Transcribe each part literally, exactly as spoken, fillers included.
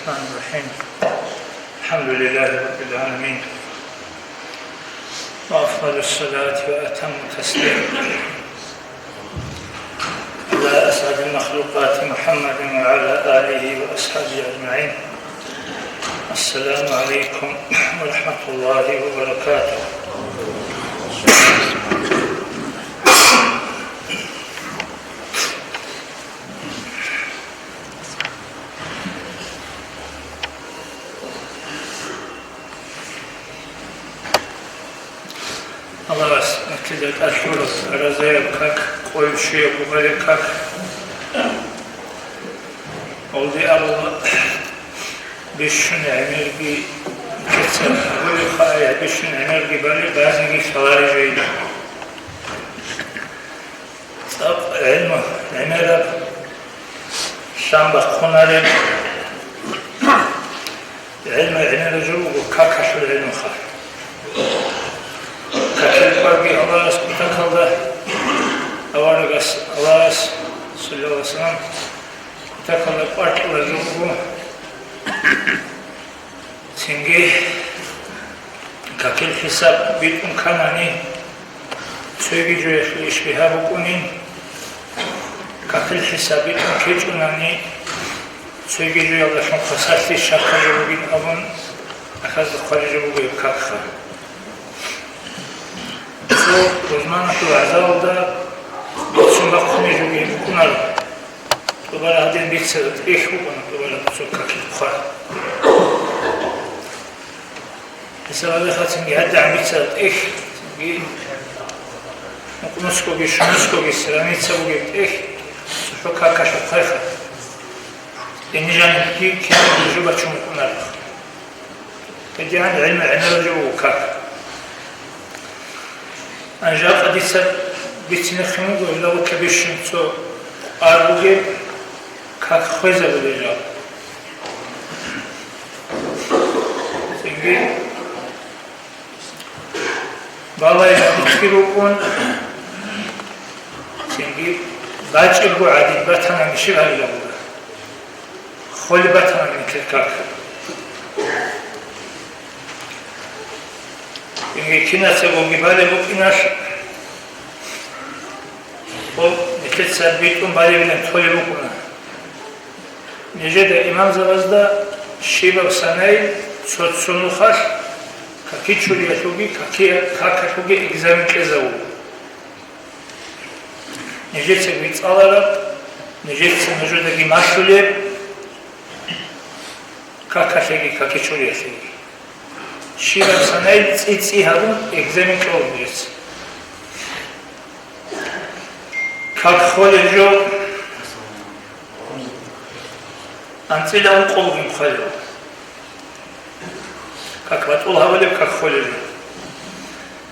الرحمن الرحيم. الحمد لله رب العالمين. وأفضل الصلاة وأتم التسليم على أسعد المخلوقات محمد وعلى آله وأصحابه أجمعين. السلام عليكم ورحمة الله وبركاته. Аллагьас нилъеда тӀалъураб аразаяб как, къойил щуяб гъолеб как, гьелде абула бищун гӀемерги кецаб гьабулебха, ай бищун гӀемерги балеб, базеги лъалареб жо. ЦӀакъ гӀелму гӀемераб, лъан бахъунареб, гӀелму гӀемераб жо буго какалъул гӀелмуха. Какил кӀварги Аллагьас кутакалда, аварагас Аллагьас, саллаллагьу гӀалайгьи ва саллам, кутакалда кӀвар кьола жо буго. Цинги какил хӀисаб битӀун канани, цоги жоялъул иш бигьа букӀунин, какил хӀисаб битӀун ккечӀунани, цоги жоялдалъун хвасарлъи щаккаб жо бугин абун, ахазда хъварижо буго гьеб какха. Цо рузманалъул гӀазабалда бицун бахъуней жоги букӀунаро. ТӀубараб гьадин бицараб тӀехь букӀуна, тӀубараб цо какил хъвар. Гьесабалда хъацинги гьадигӀан бицараб тӀехь, цинги мукънусгоги шунусгоги страница бугеб тӀехь, цохӀо какалъул хъвайха. Гьениб жанибги кинабго жо бачун букӀунареб. ГьедигӀан гӀелму гӀемераб жо буго как. Гьанже жакъа дица бицинехъин буго, гьелда гъорлъ бищун цо къвар бугеб как хвезабулеб жо. Цинги балайилан бихьи рукӀун, цинги бачӀебго гӀадин батанани щиб гьарилеб буго. Холеб батанани нилъер как. Цинги кинацаго балеб букӀиналъ, гьеб нилъеца битӀун балебилан толеб букӀуна. Нижеда имамзабазда щибаб санайилан цо-цо нухалъ какичуриялъулги, каки-, какалъулги экзамен кьезавула. Нижецаги цӀалараб, нижеца нужедаги малъулеб какалъеги какичуриялъеги. Щибаб санайилан цӀи-цӀи гьабун экзамен кьола нижеца. Как холеб жо анцӀила ункъо бугин хвезабула. Как батӀул гьабулеб, как холеб жо.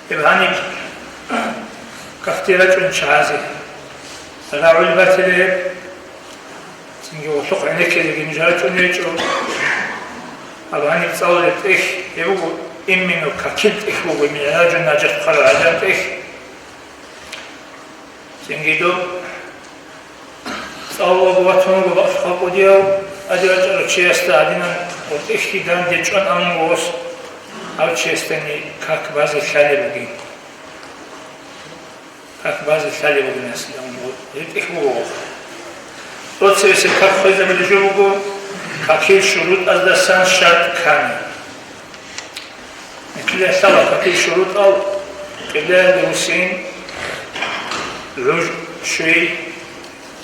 Гьеб гьаниб какде рачӀун чагӀазе рагӀул батила гьеб, цинги гъолъухъ гӀенеккизеги ниж рачӀун гьечӀо. Гьаб гьаниб цӀалулеб тӀехь гьеб буго, именно какил тӀехь буго, МигӀражул нажат хъвараб гӀадаб тӀехь. Цинги доб цӀалулаго ватун вуго бакълъухъа кӀудияв, тӀаде вачӀарав чиясда гьадинан гъоркьихьги данде чӀван абун вуго, гьав чиясдани как базе лъалеб бугин. Как базе лъалеб бугин гьесда абун вуго. Гьеб тӀехь буго. Цебесеб как хвезабулеб жо буго, какил шурутӀаздасан шартӀ ккани. Нилъеда лъала какил шурутӀал: къиблаялде вуссин, гӀуж щвей,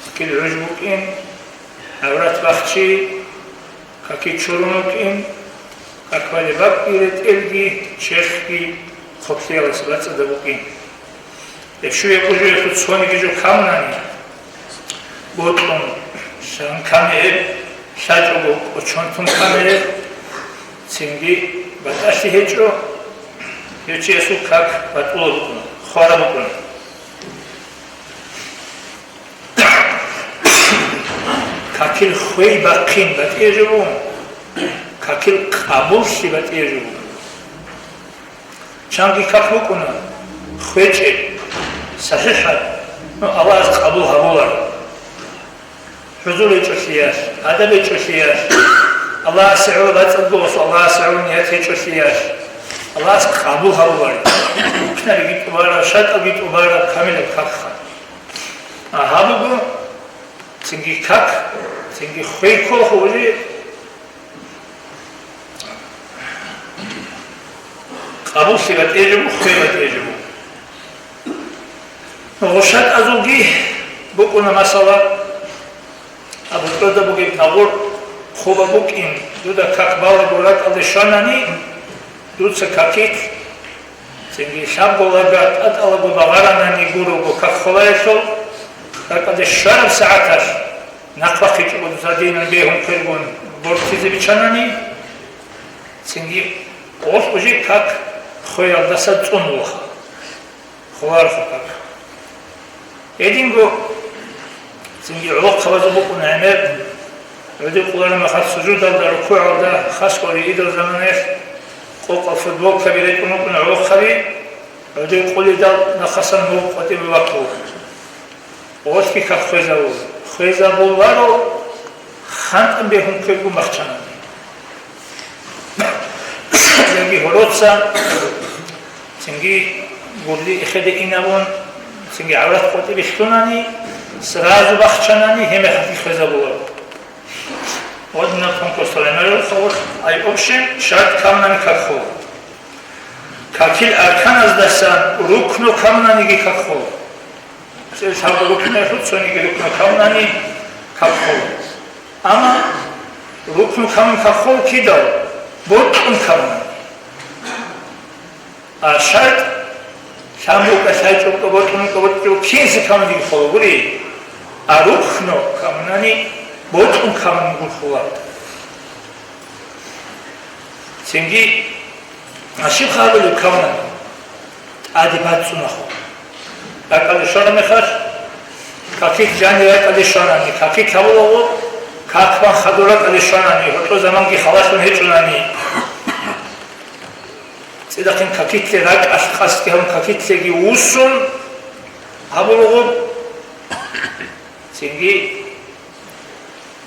какил гӀуж букӀин, гӀаврат бахчи, каки чурун вукӀин, как балеб бакӀги, ретӀелги, черхги хъоплъиялдаса бацӀцӀадаб букӀин. Гьеб щуяб гӀужуялъул цониги жо камунани, бокьун, лъан каме гьеб, лъачӀого кӀочон тун каме гьеб, цинги батӀалъи гьечӀо, гьев чиясул как батӀулаб букӀуна, хвараб букӀуна. Какил хвей бахъин батӀияб жо буго, какил къабуллъи батӀияб жо буго. Чанги как букӀуна, хвечӀеб, сахӀихӀаб, ну, Аллагьас къабул гьабулареб. ХӀузур гьечӀолъиялъ, адаб гьечӀолъиялъ, Аллагьасе гӀоло бацӀцӀадго осу, Аллагьасе гӀоло ният гьечӀолъиялъ, Аллагьас къабул гьабуларо. Рукнариги тӀубараб, шартӀалги тӀубараб камилаб какха. А гьабуго, цинги как, цинги хвей кколхо уже, къабуллъи батӀияб жо буго, хвей батӀияб жо буго. ГъушатӀазулги букӀуна масала, абу тӀода бугеб агъур хъуба букӀин, дуда как балаго ракӀалде щванани, дуца какилъ, цинги лъабго лага тӀатӀалаго багъаранани гурого как холаялъул, ракӀалде щвараб сагӀаталъ, нахъ бахъичӀого дуца динан бегьун квергун бортизе биччанани, цинги гъолъ уже как хвеялдаса цӀунулаха. Хвархъа как. Гьединго цинги гӀолохъабазул букӀуна гӀемер, гӀодов къулараб мехалъ сужудалда, рукугӀалда, хасго ригьидал заманаялъ къокъал футболкаби ретӀун рукӀуна гӀолохъаби, гӀодов къулидал нахъасан мугъ къватӀибе баккула. Гъолъги как хвезабула. Хвезабуларо, хантӀун бегьун квергун бахчанани. Яги гьороца, цинги гурли эхеде инабун, цинги гӀаврат къватӀибе лъунани, сразу бахчанани, гьеб мехалъги хвезабуларо. Гьадинаб тонкостал гӀемерал хабар, ай общем, шартӀ камунани как хола. Какил арканаздасан рукну камунаниги как хола. Цо лъабго рукну яхъу цониги рукну камунани как хола. Амма рукну камун как хола кидал, бокьун камунани. А шартӀ, лъабго лъай чӀобго, бокьун чӀобго, бокьун чӀобго, кинси камунги хола гури. А рукну камунани бокьун камун гур хола. Цинги, а щиб хабалеб камунани? ТӀаде бацӀцӀунахъо. РакӀалде щвараб мехалъ, какилъ жани ракӀалде щванани, какилъ гьабулаго, как бан хадур ракӀалде щванани, гьоркьо заманги халалъун гьечӀунани. ЦӀидахъин какилъе ракӀалъ къасд гьабун, какилъеги вуссун гьабулаго, цинги,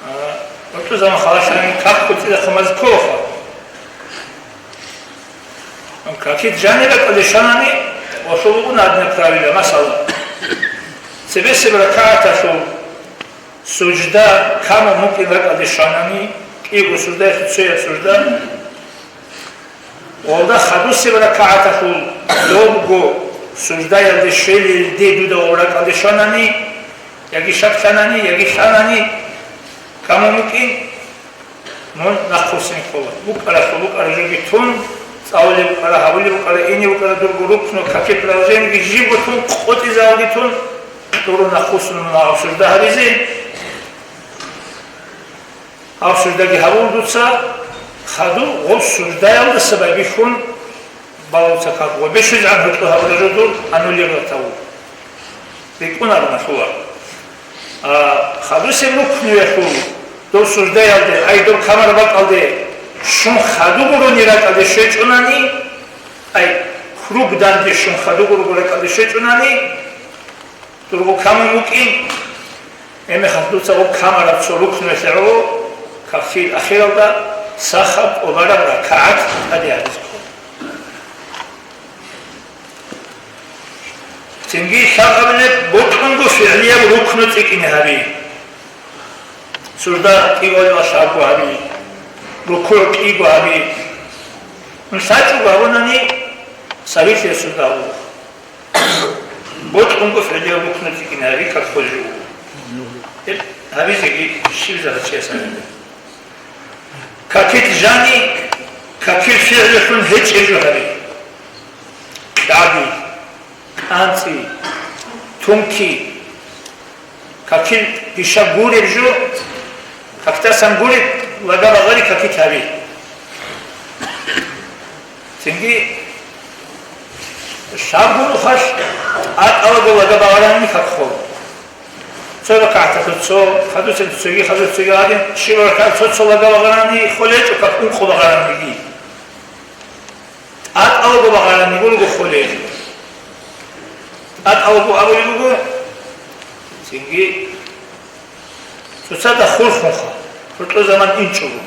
а, гьоркьо заман халалъани как цӀидахъ маз кколаха. Какилъ жани ракӀалде щванани, гъолъул буго надна правила, масала. Цебесеб ракагӀаталъул сужда камун букӀин ракӀалде щванани, кӀиго суждаялъул цояб сужда, гъолда хадусеб ракагӀаталъул добго суждаялде щвелелде дуда гъоб ракӀалде щванани, яги шаклъанани, яги лъанани, камун букӀин, мун нахъвуссин ккола. БукӀаралъул букӀараб жоги тун, цӀалулеб букӀара, гьабулеб букӀара, ине букӀара дурго рукну, каке продолжениеги жибго тун, къотӀизавги тун, дурго нахъвуссун мун гьаб сужда гьабизе. Гьаб суждаги гьабун дуца, хадур гъоб суждаялдаса байбихьун, балуца как гъобе щвезегӀан гьоркьо гьабураб жо дур аннулировать гьавур. РикӀкӀунаро малъула. А, хадусеб рукнуялъул доб суждаялде, ай, доб камар бакӀалде щун хадур гурони ракӀалде щвечӀунани, ай, круг данде щун хадур гуро ракӀалде щвечӀунани, дурго камун букӀин, гьеб мехалъ дуца гъоб камараб цо рукнуялъе гӀоло, какил ахиралда сахаб кӀолараб ракагӀат тӀаде гьабизе ккола. Цинги лъабабилеб бокьунго фигӀлияб рукну цӀикӀкӀине гьаби. Сужда кӀиго лъабго гьаби, рукугӀ кӀиго гьаби. Нилъ лъачӀого гьабунани, сабилъе сужда гьабула. Бокьунго фигӀлияб рукну цӀикӀкӀине гьаби, как хвезе жо. Гьеб гьабизеги щиб загьа чияс гьабизе. Какилъ жани, какил фигӀлалъун гьечӀеб жо гьаби. КьаӀби, кӀанцӀи, тунки, какил диша гуреб жо, какдасан гуреб, лага багъари какилъ гьаби. Цинги лъабго нухалъ тӀатӀалаго лага багъаранани как хола. Цо ракагӀаталъур цо, хадусел цоги, хадусел цоги гьадин, щибаб ракагӀат цо-цо лага багъаранани холечӀо, как ункъо багъараниги. ТӀатӀалаго багъарани гурого холел. ТӀатӀалаго абулеб буго, цинги цоцазда хурхунха, гьоркьо заман инчӀого.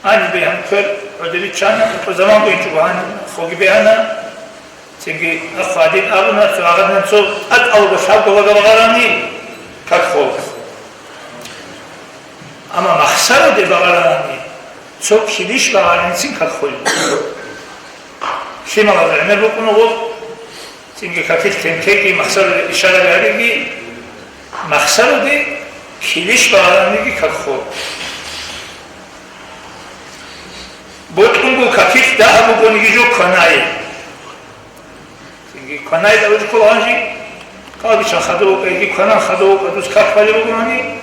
Гьаниб бегьан квер гӀодобиччана, гьеб заман бугинчӀого гьаниб хоги бегьана. Цинги ахъ гьадин абуна, цо гьагъадинан цо тӀатӀалго лъабго лага багъарани, как хола. Амма махсараде багъаранани, цо килищ багъараницин как холеб. Лъималазул гӀемер букӀуна гъоб, цинги какил тенкеги махсараде ишараби гьариги, махсараде килищ багъараниги как хол. Бокьунго какил дагьаб бугониги жо кванае. Цинги кванай давулъ ккола гьанжи, кӀалдичан хадув вукӀа, яги кванан хадув вукӀа, дус как балеб бугони,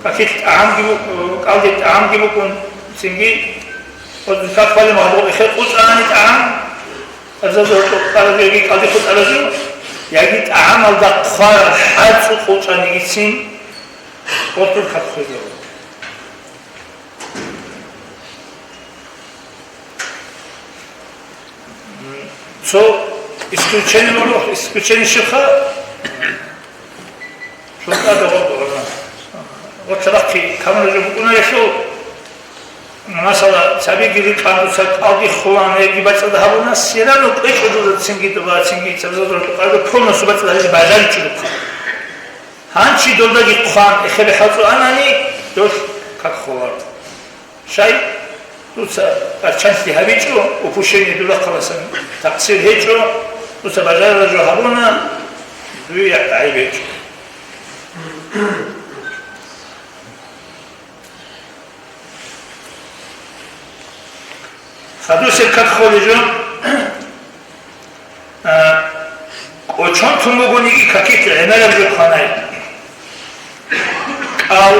какил тӀагӀамги бу-, кӀалдиб тӀагӀамги букӀун, цинги, ва дус как балеб гьадув эхер кьуцӀанани тӀагӀам, абзазда гьоркьоб кьаразул яги кӀалдихъ кьаразул, яги тӀагӀамалда хъварал хӀацӀцӀу кьучӀанигицин, гьоркьоб как хвезабун. Цо исключение буго, исключение щибха? ШуртӀа дагъор дагъорна. Ва цадахъи камуна жо букӀунарелъул, масала, цабиги рикӀкӀан дуца кӀалги хулан, яги бацӀцӀад гьабуна, сирано кӀвечӀо дуда цинги дуба, цинги цабзазул тӀукӀаго полностью бацӀцӀад гьабизе бажаричӀо духъа. Гьанчи долдаги хъван эхебе хӀалцӀу анани, долъ как холаро. Щай, дуца къарчанлъи гьабичӀо, упущение дур рахъаласан такъсир гьечӀо, дуца бажарараб жо гьабуна, дуе гӀайиб гьечӀо. Хадусеб как холеб жо, а, кӀочон тун бугониги какилъ гӀемераб жо кванай. КӀал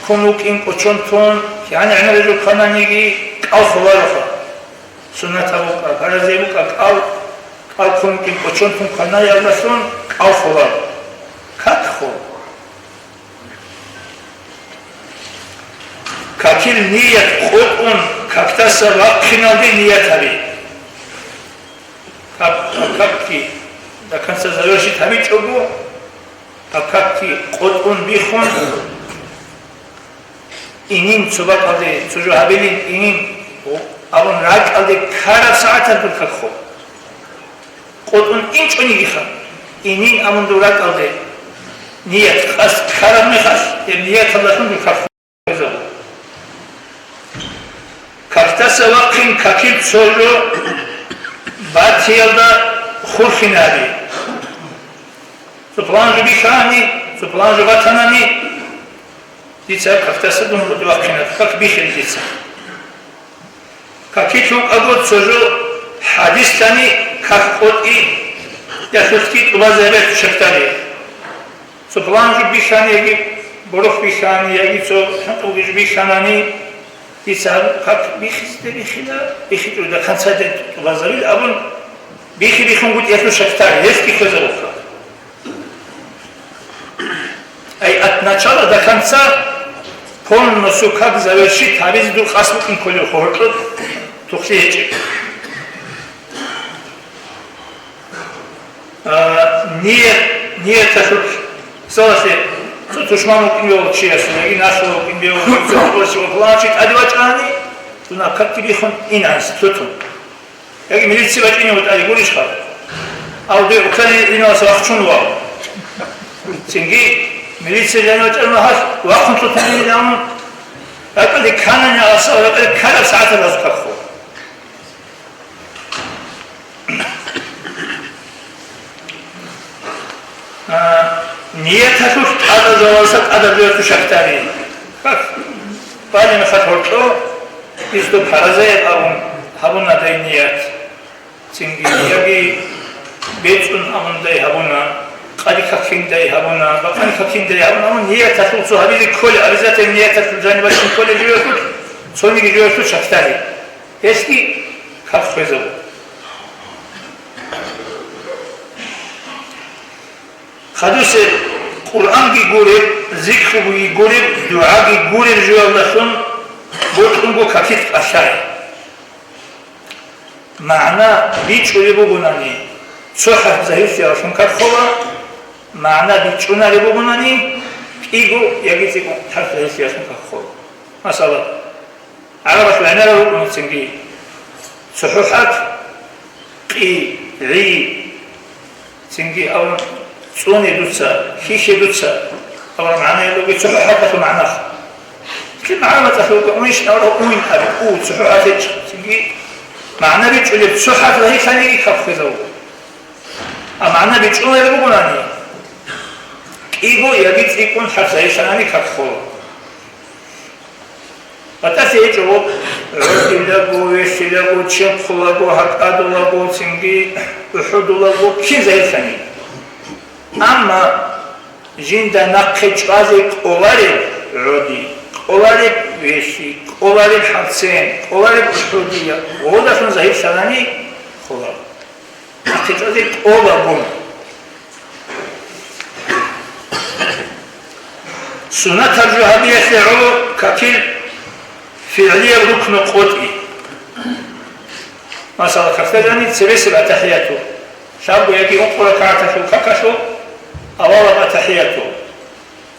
ккун вукӀин кӀочон тун, кигӀан гӀемераб жо квананиги кӀал холароха. Суннатаб букӀа, паразаб букӀа кӀал, кӀал ккун вукӀин кӀочон тун кванаялдалъун кӀал холаро. Как хол? Какил ният къотӀун, какдаса вахъиналде ният гьабе. Как, какги до конца завершить гьабичӀого, какги къотӀун биххун, инин цо бакӀалде, цо жо гьабилин инин абун ракӀалде ккараб сагӀаталда дур как хол. КъотӀун инчӀонигиха, инин абун дур ракӀалде, ният къасд ккараб мехалъ, гьеб нияталдалъун дур как хвезабу. Какдаса вахъин какил цо жо батиялда хурхинаби. Цо пулан жо бихьани, цо пулан жо батанани, дица какдаса дун гъоде вахъинаб, как бихьин дица. Какилъ вукӀаго цо жо хӀадислъани как къотӀи, я хӀухьги тӀубазабе шактари. Цо пулан жо бихьани, яги борохь бихьани, яги цо хӀинкъулги жо бихьанани, дица гьаб как биххизде бихьила, биххичӀо до конца ден тӀубазабил абун, бихьи-бихьунгутӀиялъул шактари, гьелъги хвезабухъа. Ай от начала до конца полностью как завершить гьабизе дур къасд букӀин кколев хъо гьоркьоб тухлъи гьечӀеб. А, ният, нияталъулъ, мисалалъе, цо тушман вукӀин вегьула чиясул, яги налъула вукӀин вегьула, цо гьоркьосе ва пуланав чи тӀаде вачӀани, дун гьаб какги биххун ин анс, лъутун. Яги милиция бачӀине вутӀаги гурищха? Гьав дой Украиналъа вахчун вав. Цинги милиция жанив вачӀарав гьалъ вахъун лъутун вилан, ракӀалде кканани гьасал, ракӀалде ккараб сагӀаталда гьасул как хол. А, нияталъулъ тӀадаб жоялдаса тӀадаб жоялъул шактари. Как? Балеб мехалъ гьоркьо, изду паразаяб абун гьабунадай ният. Цинги яги бецӀун абундай гьабуна, къади какиндай гьабуна, бакъани какиндай гьабуна, амма нияталъул цо гьабизе кколеб, обязательно нияталъул жаниб бачун кколеб жоялъул, цониги жоялъул шактари. Гьелъги как хвезабу. Хадусеб Къуръанги гуреб, зикруги гуреб, дугӀаги гуреб жоялдалъун бокьунго какилъ кӀалъай. МагӀна бичӀчӀулеб бугонани, цо хӀарп загьирлъиялъун как хола, магӀна бичӀчӀунареб бугонани, кӀиго яги цӀикӀкӀун хӀарп загьирлъиялъун как хола. Масала, ГӀарабалъ гӀемерал рукӀуна цинги цохӀо хӀарф, къи, гӀи, цинги абун цӀуне дуца, хьихье дуца абураб магӀнаялъулги цохӀо хӀарфалъул магӀна. Лъим гӀараб мацӀалъулги уйнщин абураб уйн абе, у, цохӀо хӀарф гьечӀо, цинги магӀна бичӀчӀулеб цо хӀарф рагьилъаниги каб хвезавуго. А магӀна бичӀчӀулареб бугони, кӀиго яги цӀикӀкӀун хӀарф рагьилъанани каб хвела. БатӀалъи гьечӀо, гӀодилаго, вехилаго, чехъулаго, гьакӀадулаго, цинги ухӀудулаго кин рагьилъани. Амма жинда нахъе чӀвазе кӀолареб гӀоди, кӀолареб вехи, кӀолареб хӀарцен, кӀолареб ухӀудия гъодалъун рагьилъанани хвела. Нахъе чӀвазе кӀолабун. Суннатаб жо гьабиялъе гӀоло какил фигӀлияб рукну къотӀи. Масала, какда жаниб цебесеб атахӀияту, лъабго яги ункъо ракагӀаталъул какалъул авалаб атахӀияту.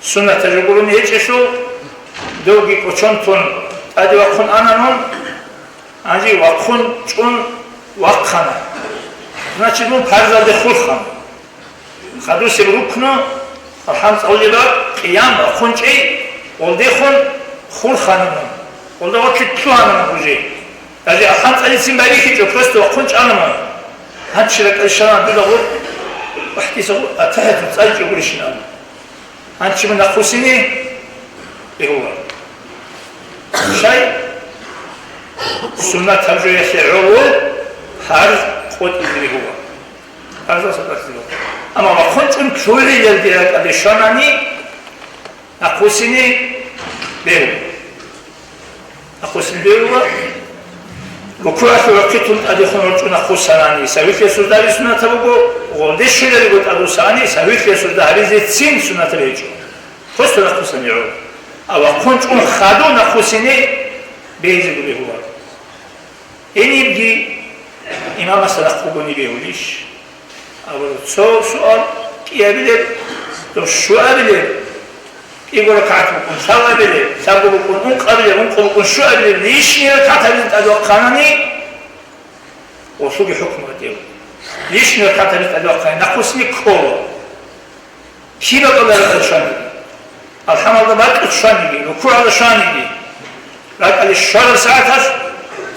Суннатаб жо гурони гьечӀелъул, довги кӀочон тун тӀаде вахъун ана мун, гьанже вахъун чӀун вахъана. Значит, мун парзалде хурхана. Хадусеб рукну, алхӀам цӀалулеб къиям, вахъун чӀей, гъолдехун хурхана мун. Гъолда гъорлъе лъугьана мун уже. Даже алхӀам цӀалицин байбихьичӀо, просто вахъун чӀана мун. Гьанчи ракӀалде щвана дуда гъур, вахӀдиса гъур, атахӀияту цӀаличӀо гурищин абун. Гьанчи мун нахъвуссине бегьула. Щай? Суннатаб жоялъе гӀоло гьарз къотӀизе бегьула. Гьарзаса къотӀизе бегьула. Амма вахъун чӀун лъугӀиялде ракӀалде щванани, нахъвуссине бегьула. Нахъвуссине бегьула. РукугӀалъул рахъи тун тӀадехун гьоркьоб нахъвуссанани, савилъиялъул сужда гьаби суннатаб буго, гъолде щвеларего тӀадвуссани, савилъиялъул сужда гьабизецин суннатаб гьечӀо. Просто нахъвуссани гӀоло. А вахъун чӀун хадув нахъвуссине бегьизего бегьула. Гьенибги имамасда нахъ бугони бегьулищ? Абураб цо суал кӀиабилеб, доб щуабилеб, кӀиго ракагӀат букӀун лъабабилеб, лъабго букӀун ункъабилеб, ункъо букӀун щуабилеб, лишний ракагӀат гьабизе тӀадвахъанани, гъолъулги хӀукму гьатӀе. Лишний ракагӀат гьабизе тӀадвахъанани нахъвуссине ккола. Киб бакӀалда ракӀалде щваниги, алхӀамалда бакӀалде щваниги, рукугӀалда щваниги, ракӀалде щвараб сагӀаталъ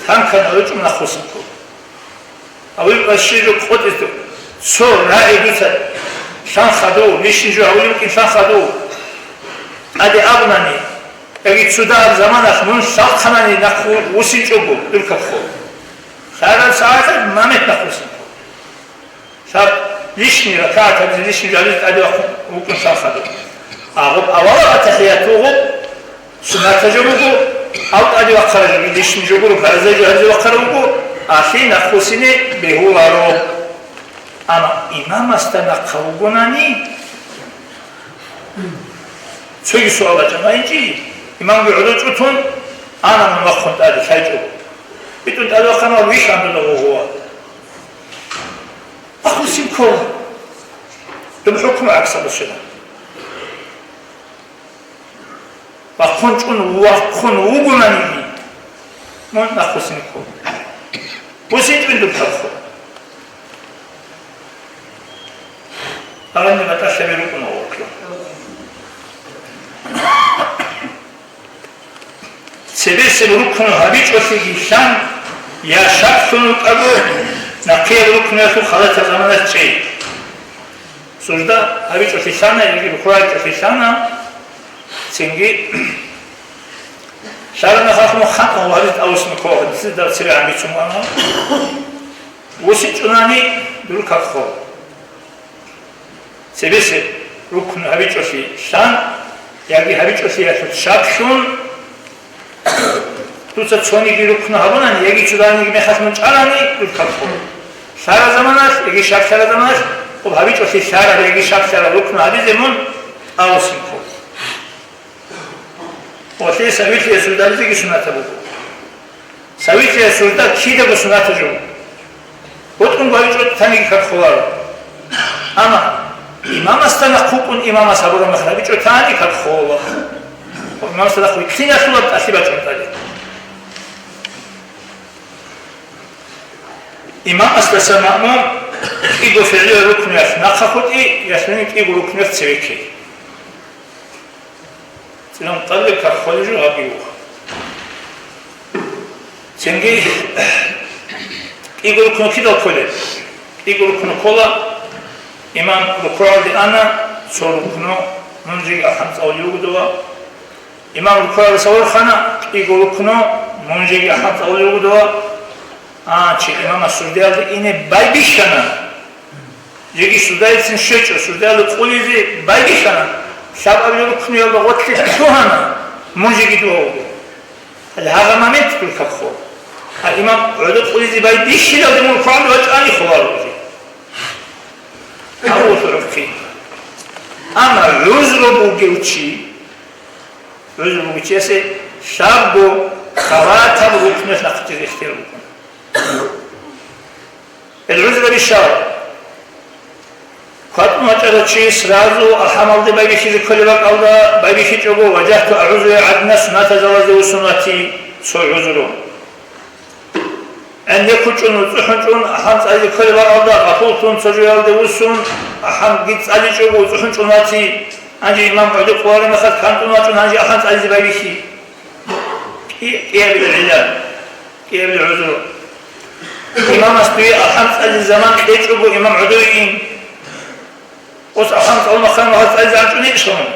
танкан гьавичӀун нахъвуссин ккола. Гьавил къващи жо къотӀизда цо рагӀи дуца лъан хадув, лишни жо гьавулев вукӀин лъан хадув. ТӀаде абунани, яги цо дагьаб заманалъ мун лъалхъанани нахъвуссинчӀого дур какго. Лъараб сагӀаталъ мамет нахъвуссин ккола. Лъаб лишний ракагӀат гьабизе, лишний жо гьабизе тӀаде вахъун вукӀун лъан хадув. Агъаб авалаб атахӀияту гъаб суннатаб жо буго, гьав тӀаде вахъараб жо, лишний жо гуро, парзаб жо гьабизе вахъараб буго, гьалъие нахъвуссине бегьуларо. Амма имамасда нахъа вугонани, цоги суал бачӀана гьанчи, имамги гӀодов чӀутун, ана мун вахъун тӀаде, лъайчӀого. БитӀун тӀаде вахъана, вихьана дуда гъугъуа. Ахъвуссин ккола. Доб хӀукму гӀаксалда щвела. Вахъун чӀун, вахъун вугонаниги, мун нахъвуссин ккола. БуссинчӀин доб хӀалху. Гьаниб батӀалъаби рукӀуна гъорлъ. Цебесеб рукну гьабичӀолъиги лъан, я шаклъун рукӀаго, нахъеял рукнуялъул халатаб заманалъ чӀей. Сужда гьабичӀолъи лъана, яги рукугӀ гьабичӀолъи лъана, цинги лъараб мехалъ мун ханкъун гьабизе тӀадвуссин ккола, гьадисида цебегӀан бицун вана. ВуссинчӀунани дур какго. Цебесеб рукну гьабичӀолъи лъан, яги гьабичӀолъиялъул шаклъун, дуца цониги рукну гьабунани, яги цо даниги мехалъ мун чӀарани, дур какго. Лъараб заманалъ, яги шаклъараб заманалъ, хъуб гьабичӀолъи лъараб, яги шаклъараб рукну гьабизе мун тӀадвуссин ккола. Гъолъие савилъиялъул сужда гьабизеги суннатаб буго. Савилъиялъул сужда кидаго суннатаб жо буго. БутӀун гьабичӀо таниги как холаро. Амма имамасда нахъ вукӀун имамас гьабураб мехалъ гьабичӀо тани как хола. Имамасда нахъ вилълъиналъулаб тӀалъи бачӀун тӀаде. Имамасдаса маъмум кӀиго фигӀлуялъ рукнуялъ нахъа хутӀи, ялъуни кӀиго рукнуялъ цеве ккей. ЦӀинан къалеб как холеб жо гьабиуха. Цинги кӀиго рукну кидал кколеб? КӀиго рукну ккола: имам рукугӀалде ана, цо рукну, мун жеги ахӀан цӀалулев вуго дова. Имам рукугӀалдаса ворхана, кӀиго рукну, мун жеги ахӀан цӀалулев вуго дова. А, чи имамас суждаялде ине байбихьана. Жеги суждаялдецин щвечӀо, суждаялде къулизе байбихьана. Лъабабилеб рукнуялда гъорлъе лъугьана, мун жеги дова вуго. Гьале гьагъа момент дуркаб хо. А имам гӀодор къулизе байбихьилалде мун рукугӀалде вачӀани холаро уже. Гьаб гъолъураб хъи. Амма гӀузру бугев чи, гӀузру бугев чиясе лъабго халатаб рукнуялъ нахъе чӀезе ихтияр букӀуна. Гьел гӀузру бищал? КватӀун вачӀарав чи сразу ахӀамалде байбихьизе кколеб бакӀалда байбихьичӀого, ваджагьту агӀузру гӀадина суннатазалазде вуссун вати цо гӀузру. ГӀенеккучӀун, уцӀухӀунчӀун ахӀан цӀализе кколеб бакӀалда, гъапуллъун цо жоялде вуссун, ахӀанги цӀаличӀого уцӀухӀунчӀун вати, гьанже имам гӀодор къулареб мехалъ кантӀун вачӀун гьанже ахӀан цӀализе байбихьи. КӀи-, кӀиабилеб гӀилла, кӀиабилеб гӀузру. Имамас дуе ахӀан цӀализе заман кьечӀого имам гӀодове ин. Ос ахӀан цӀалун ахъан вагьа цӀализе анчӀунищ гьанун?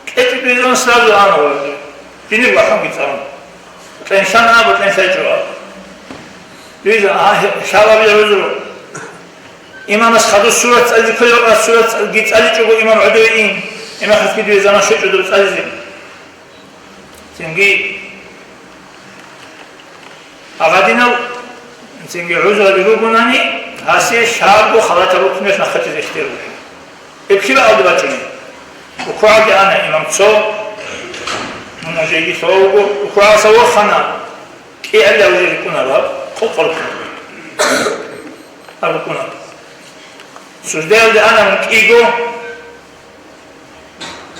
КьечӀеб дуе заман сразу ана вазе. Жиниб вахӀанги цӀалун. Кьенлъан абу, кьенлъайчӀо абу. Дуе заман, а, гье-, лъалабила гӀузру. Имамас хадур сурат цӀализе кколеб бакӀалда сурат цӀалги цӀаличӀого имам гӀодове ин. Имахасги дуе заман щвечӀо доб цӀализе. Цинги гьагъадинал, цинги гӀузраби ругонани, гьасе лъабго халатаб рукнуялъ нахъе чӀезе ихтияр буго. Гьеб киб бакӀалде бачӀунеб? РукугӀалде ана имам цо, мун жеги лъугьа вуго, рукугӀалдаса ворхана, кӀиабилеб уже рикӀкӀунараб, къо-, къо рукну. Гьаб рукӀуна. Суждаялде ана мун кӀиго,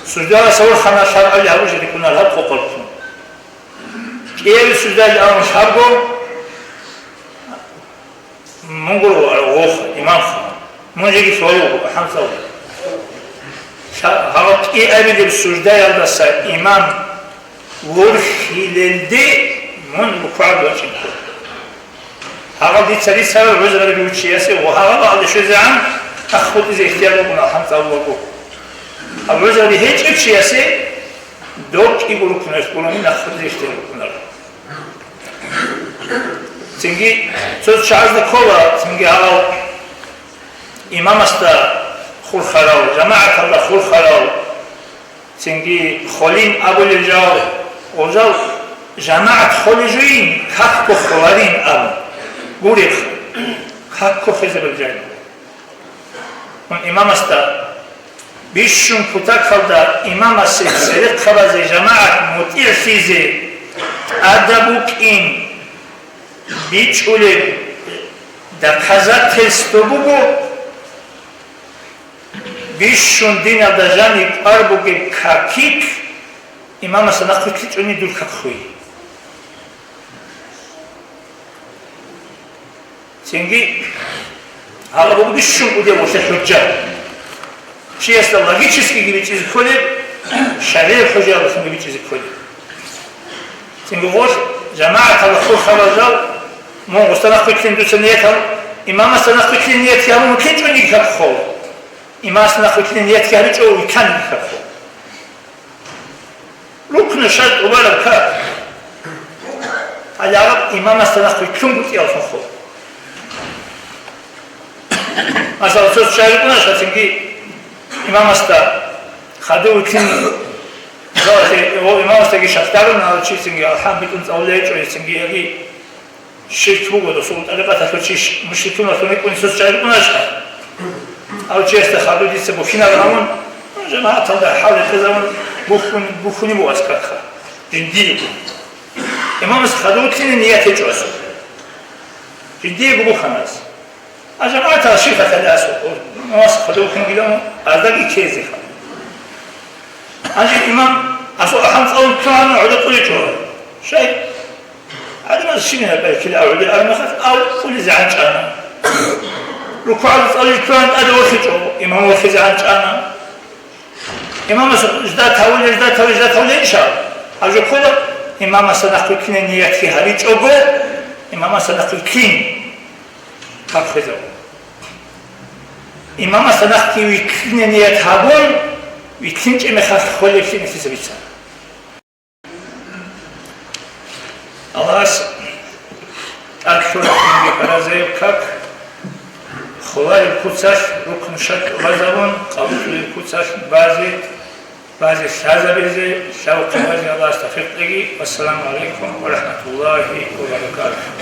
суждаялдаса ворхана лъабабилеб гьаб уже рикӀкӀунараб къо-, къо рукну. КӀиабилеб суждаялде ана мун лъабго, мун гуро гъоха, имамха, мун жеги лъугьа вуго, ахӀан цӀалун. Лъа-, гьаб кӀиабилеб суждаялдаса имам ворхилелде мун рукугӀалде вачӀине ккола. Гьаб дица рицарал гӀузраби бугев чиясе ва гьаб бакӀалде щвезегӀан ахӀултӀизе ихтияр букӀуна ахӀан цӀалулаго. Гьаб гӀузраби гьечӀев чиясе доб кӀиго рукнуялъ гурони нахъе чӀезе ихтияр букӀунаро. Цинги цо чагӀазда ккола, цинги гьаб имамасда хурхарав, жамагӀаталда хурхарав, цинги холин абулел жал, гъожал жамагӀат холей жойин, какго холарин абун гуребха, какго хезабил жайна. Мун имамасда бищун кутакалда имамасе церехъабазе жамагӀат мутӀигӀлъизе тӀадаб букӀин бичӀчӀулеб доказательство буго, бищун диналда жаниб кӀвар бугеб какилъ имамасда нахъвилълъичӀони дур каклъуй. Цинги гьаб буго бищун кӀудияб гъолъе хӀужжа. Чиясда логическиги бичӀчӀизе кколеб, шаргӀияб хӀужаялдалъунги бичӀчӀизе кколеб. Цинги гъолъ жамагӀаталда хурхарал жал, мун гъосда нахъвилълъин дуца ният гьабун, имамасда нахъвилълъин ният гьабун вилълъинчӀониги как холеб. Имамасда нахъвилълъин ният гьабичӀого вилълъаниги как холеб. Рукну шартӀ убараб как. Гьале гьаб имамасда нахъвилълъун бутӀиялъун хо. Масала, цо чагӀи рукӀуна шацинги имамасда хадув вилълъин, о, имамасдаги шакдарун, гьав чи цинги алхӀам битӀун цӀалулей гьечӀо, цинги яги ширк буго, досул тӀарикъаталъул чи мушрикуналъун рикӀкӀуни цо чагӀи рукӀуначӀа. Гьав чиясда хадув дица бухьинаб гьавун, жамагӀаталда хӀал рекъезавун бухьун-, бухьунеб буго аскӀарха. Жиндиего. Имамас хадув вилълъине ният гьечӀо асул. Жиндиего бухьана ас. А жамагӀатал щиб хатӀалъе асул? Имамас хадув вилълъингилан аздаги ккезе хадув. Гьанже имам асул ахӀан цӀалун лъугьана гӀодор къуличӀого. Щай? Гьадинал щиб гьаб кила агӀуди армахъалъ ав кӀулизе гӀанчӀана. РукугӀалда цӀализе лъугьан тӀаде вохичӀо, имам вохизе гӀанчӀана. Имамас ждат гьавулел, ждат гьавулел, ждат гьавулел иншал. Гьаб жо ккола, имамасда нахъ вилълъине ниятги гьабичӀого, имамасда нахъ вилълъин. Гьаб хвезаб. Имамасда нахъги вилълъине ният гьабун, вилълъинчӀеб мехалъ холеб лъимерлъиса бицана. Аллагьас тӀад лъураб динги фаразаяб как, хулаяб куцалъ рукну шартӀ базабун, къабуллъулеб куцалъ базе, базе лъазабизе, лъавухъе базе Аллагьас тавфикъ кьеги. Вассаламу гӀалайкум ва рахӀматуллагьи ва баракатугьу.